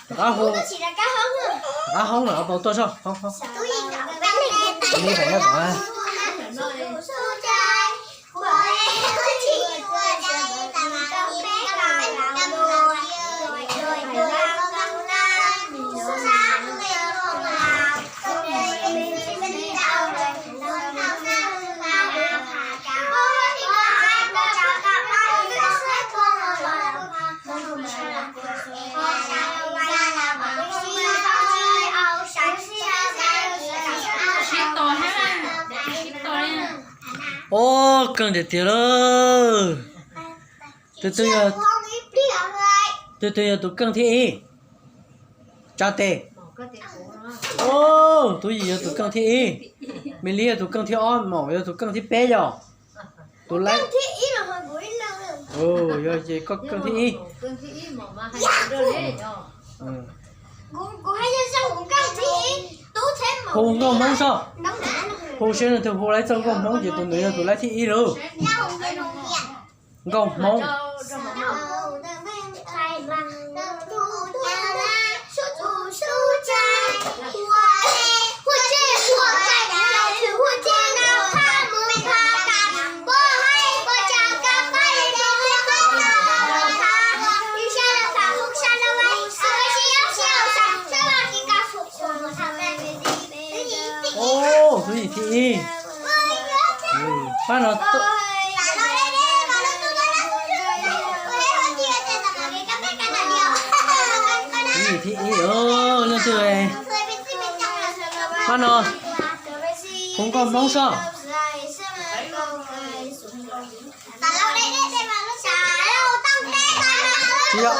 Rov qab hu, rov qab hoob lawm, pau tuaj soj hoob hoob. Li pem no tom. Ua, keej tiag tiag lawm. Tus twg yog, tus twg yog tus keej thib ib? Tsa tes. Tus Yim yog tus keej thib ib, Mis Lis yog tus keej thib ob, Maum yog tus keej thib peb yog. Tus lawv, yog ces koj keej thib ib. Hu nkauj Hmoob soj, hu seb leej twg hu laib txoj nkauj Hmoob ces tus ntawd yog tus laib thib ib lauj. Nkauj Hmoob. Tus Yim thib ib. Pab no, tus Yim thib ib, leej twg? Pab no, hu nkauj Hmoob soj. Tsis yog,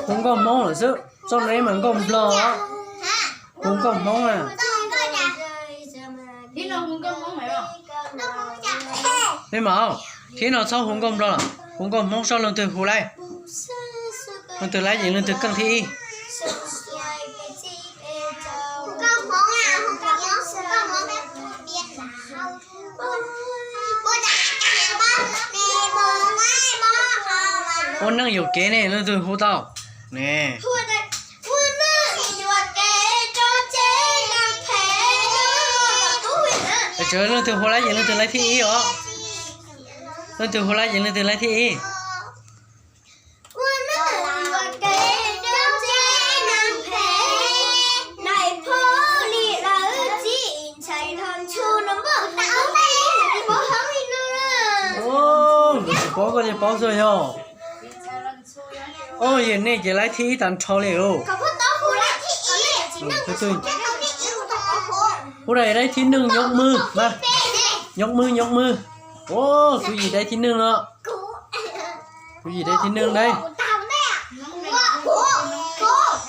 hu nkauj Hmoob lawm xwb, txoj no mas nkauj Nplog. Hu nkauj Hmoob na. Peb mas, thib no txhob hu nkauj Nplog lawm, hu nkauj Hmoob soj, leej twg hu laib, leej twg laib ces leej twg keej thib ib. Ua neej yuam kev ne, leej twg hu tau ne? Leej twg hu laib ces leej twg laib thib ib os. Leej twg hu laib ces leej twg laib thib ib. Tsis paub koj tsis paub xwb yog. Ua, yog nej ces laib thib ib tag nrho li os. Hu daim laib thib neej nyob mwg mas. Nyob mwg, nyob mwg. Ua, tus Yim daim thib neej no. Tus Yim daim thib neej ne.